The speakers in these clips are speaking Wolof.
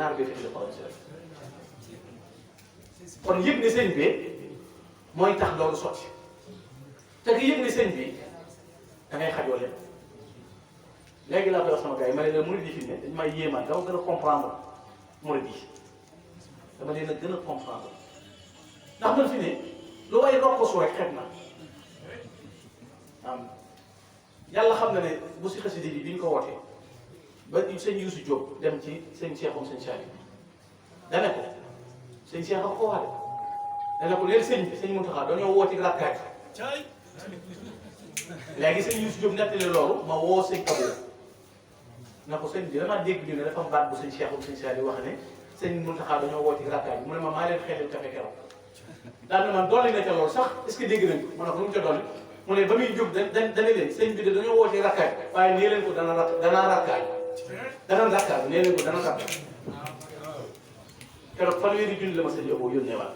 naar bi fi la xool kon yëg ne sëñ bi mooy tax loolu sotti te ki yëg ne sëñ bi da ngay xajoo leen léegi laa koy wax sama gars yi ma ne la murid yi fi ne dañ may yéemaan dama gën a comprendre murid yi dama leen a gën a comprendre ndax man fi ne lu way rokkosu rek xet na am yàlla xam na ne bu si xasida bi bi ñu ko wootee ba sëñ Youssou Diop dem ci sëñ Cheikhoum sëñ Saliou dane ko sëñ Cheikh dafa ko wax de dane ko léegi sëñ bi sëñ Mountakha dañoo wooti rakkaat léegi sëñ Youssou Diop nettali loolu ma woo sëñ Kabou na ko sëñ bi damaa dégg ñu ne dafa am baat bu sëñ Cheikhoum sëñ Saliou wax ne sëñ Mountakha dañoo wooti rakkaat mu ne ma maa leen xelal café keroog daal na man dolli na ca loolu sax est-ce que dégg nañ ko ma ne ko lu mu ca dolli mu ne ba muy jóg dana leen sëñ bi de dañoo wooti rakkaat waaye nee leen ko danaa rakkaat nee leen ko dana rakkaat keroog fanweeri junni la ma sëñ Abo yónnee waat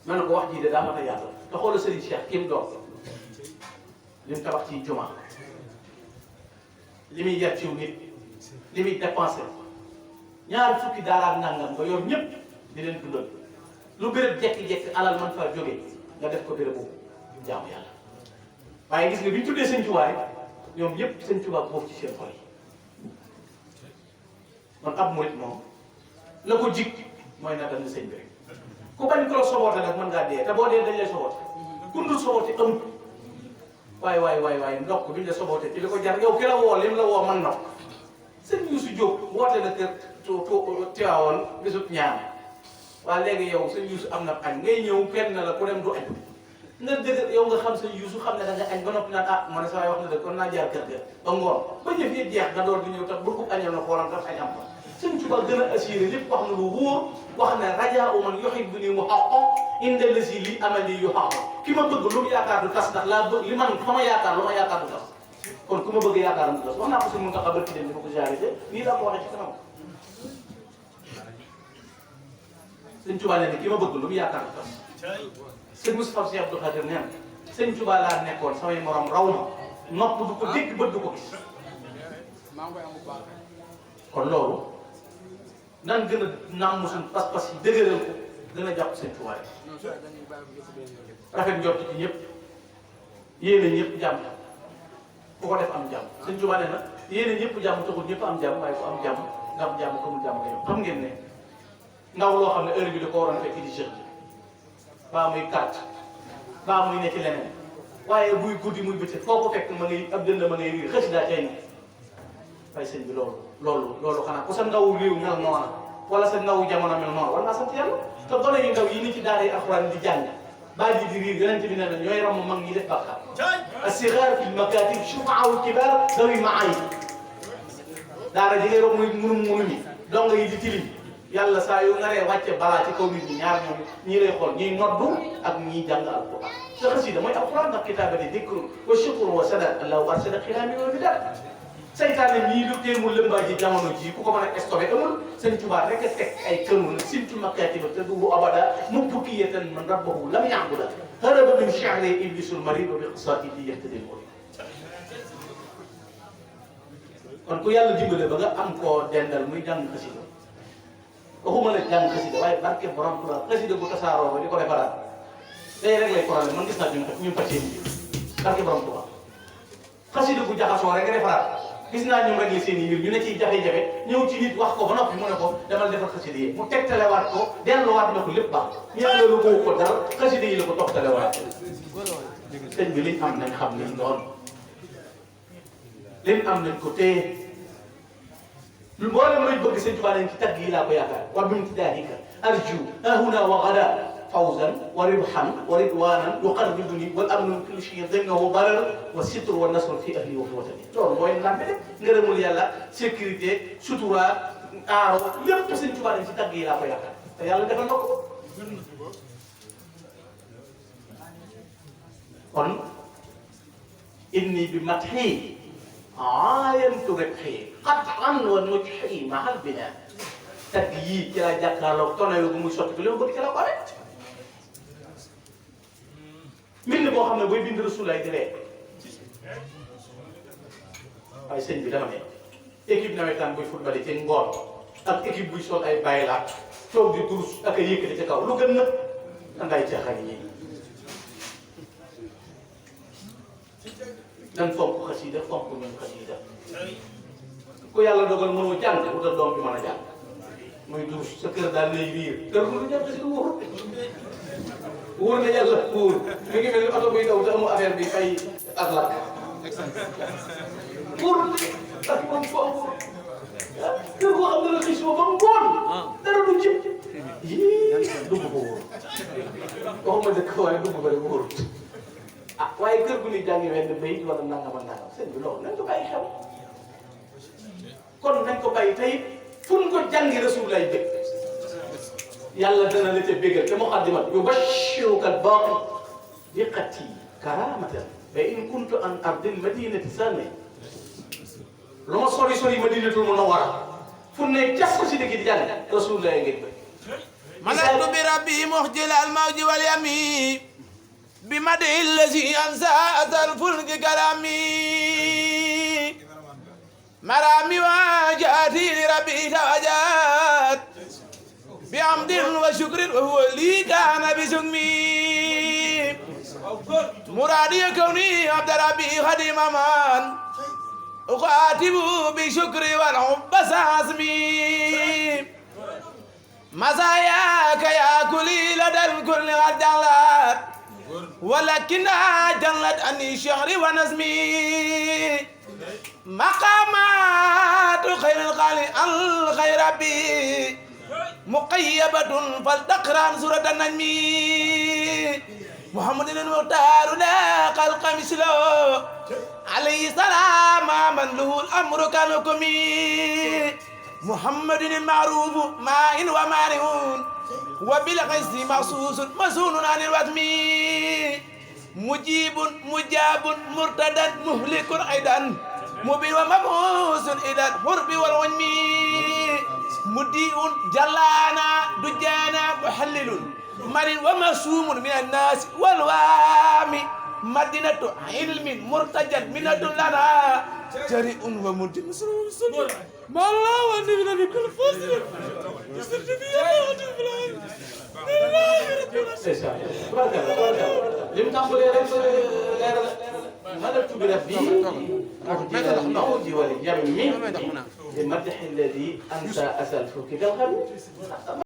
ma ne ko wax jii de daa mat a yàlla te xoolal Serigne Cheikh kim doon li mu tabax ci juma li muy yar ciw nit li muy dépensé ñaar fukki daaraak nangam nga yor ñëpp di leen dundal lu béréb jekki-jekki alal man faa jógee nga def ko béréb boobu jaamu yàlla waaye gis nga bi ñu tuddee sëñ Tuubaa ñoom ñëpp sëñ Tuubaa boobu ci seen xol yi man ab murit moom la ko jig mooy na dal sëñ bi rek ku bañ ko la soboote nag mën ngaa dee te boo dee dañ lay soboote ku dul soboote amut waaye ndokk biñ la soboote ci li ko jar yow ki la woo lim la woo man ndokk sëñ Youssou Diop woote na kër Tiwaawoon bisut ñaan waaye léegi yow sëñ Youssou am na añ ngay ñëw kenn na la ku dem du añ nga dëgg yow nga xam sëñ Youssou xam ne da nga añ ba noppi naan ah man saa wax na de kon naa jaar kër ga ba ngoon ba jëf yi jeex nga door di ñëw tax bu ko añal na xoolam tax añ am ko sëñ Tuubaa gën a assuré lépp wax na lu wóor wax ne rajaa man yuhibbuni muhaqqaq inda lazi li amali yuhaqqaq ki ma bëgg lu mu yaakaar du tas ndax laa bëgg li man fa ma yaakaar lu ma yaakaar du tas kon ku ma bëgg yaakaar du tas wax naa ko si mun tax a barki dem di ma ko jaaree nii laa ko waxee ci kanam sëñ Tuubaa ne ki ma bëgg lu mu yaakaar du tas sëñ Moustapha Sy Abdou Khadir nee na sëñ Tuubaa laa nekkoon samay morom raw ma nopp du ko dégg bët du ko gis kon loolu nan gën a nàmm suñ pas-pas yi dëgëral ko gën a jàpp seen Tuubaa rafet njort ci ñëpp yéene ñëpp jàmm ku ko def am jàmm sëñ Tuubaa nee na yéene ñëpp jàmm taxul ñëpp am jàmm waaye ku am jàmm nga am jàmm ko mu jàmm nga yow xam ngeen ne ndaw loo xam ne heure bi da ko waroon fekk di jeex baa muy carte baa muy nekk leneen waaye buy guddi muy bëccëg foo ko fekk ma ngay ab dënd ma ngay riir xësi daa cay ne waaye sëñ bi loolu xanaa ku sa ndaw réew mel noona wala sa ndaw jamono mel noona war ngaa sant yàlla te gone yu ndaw yi ni ci daara yi alxuraan di jàng baa ji di riir yonent bi ne na ñooy ramm mag ñi def bàkkaar as-sigaar fil makaatib shufaa'u kibaar dawi ma'aayib daara ji ngay romb muy munum yi donga yi di tilim yàlla saa yu naree wàcce balaa ci kaw nit ñi ñaar ñoom ñii lay xool ñiy noddu ak ñiy jàng alxuraan te xasida mooy alxuraan ndax kitaabati dikrun wa shukrun wa sadaat allahu arsala xilaami wa bidaat saytaane mii lu tee mu lëmbaa ji jamono ji ku ko mën a stocké amul sëñ Tuubaa rek a teg ay kënu nag sintu makkaatiba te duuru abada mu bukkiyatan man rabbahu lam ya'buda haraba min shi'ri iblisul marid wa bi qasaatihi yahtadil murid kon ku yàlla dimbale ba nga am koo dendal muy jàng xasida waxuma la jàng xasida waaye barke borom Tuubaa xasida bu tasaaroo ba di ko defaraat day rek lay problème man gis naa ñu fàccee nii barke borom Tuubaa xasida bu jaxasoo rek nga defaraat gis naa ñoom rek la seen i mbir ñu ne ciy jafe-jafe ñëw ci nit wax ko ba noppi mu ne ko demal defar xasida yi mu tegtalewaat ko delluwaat na ko lépp baax ñaar loolu ko ko dara xasida yi la ko toxtalewaat sëñ bi liñ am nañ xam liñ doon liñ am nañ ko téye mboolem luñ bëgg sëñ Tuubaa nañ ci tagg yi laa ko yaakaar wa bimtidaadika arju hahuna wa gada fawzan wa ribhan wa ridwanan yuqarribuni wal amnu min kulli shay'in dhannahu darar wa sitr wa nasr fi ahli wa fi watani loolu mooy lambe de ngërëmul yàlla sécurité sutura aaro lépp sëñ Tuubaa nañ ci tagg yi laa ko yaakaar te yàlla defal na ko kon inni bi mathi aayantu ribhi qat'an wa nujhi mahal bina tagg yii ci laa jàkkaarloo tonneau bu muy sotti ko li ma bëgg ci la ko rek mbind boo xam ne booy bind Rasulullaay di ree waaye sëñ bi dama ne équipe nawetaan buy football ci ngoon ak équipe buy sol ay bàyyi laat toog di durus ak a yëkkati ci kaw lu gën nag danday caaxaan yi nan fonk xasida fonk ñun xasida ku yàlla dogal mënoo jàng wutal doom bi mën a jàng muy durus sa kër daal lay riir kër lu jàng si wóor na yàlla wóor mi ngi mel ni oto buy daw te amu affaire bi fay ak lakk wóor ak moom foofu kër goo xam ne la xëy si ba mu ngoon dara du jëm yii dugg ko wóor waxuma dëkk waaye dugg ko rek wóor ah waaye kër gu ni jàngi wenn bay wala nangam ak nangam seen bi loolu nañ ko bàyyi xel kon nañ ko bàyyi tey fu ñu ko jàngi rasul lay bëgg yàlla dana la ca bégal te muqaddimat yubashiruka al-baaqi biqati karamatan fa in kuntu an ardil madinati sànni lu ma sori sori madinatul munawwara fu ne jas ko si dëkk di jàng rasul lay ngay bëgg ملكت بربي مخجل الموج واليمين بمدح الذي أنسى الفلك كلامي مرامي واجاتي لربي توجات بحمد وشكر وهو لي كان بسمي مرادي كوني عبد ربي خديم من أخاطب بشكر والحب ساسمي مزاياك يا كلي لدى الكل قد جلت ولكن جلت عني شعري ونزمي مقامات خير الخالق الخير ربي مقيبة فلتقرأ سورة النجم محمد المختار لا خلق مثله عليه السلام من له الأمر كالحكمي محمد المعروف ماء ومانع وبالقسط مخصوص مسؤول عن الوثم مجيب مجاب مرتد مهلك أيضا مبين ومبعوث إلى الحرب والغنم مديء جلانا دجانا محلل مرن ومسوم من الناس والوام مدينة علم مرتجل منة لنا جريء وملتم ما الله ونبينا بكل فصل يسترجي li mu tàmbalee rek leeral ملكت بربي مخجل الموج واليم بمدح الذي أنسى أسى الفلك كالغم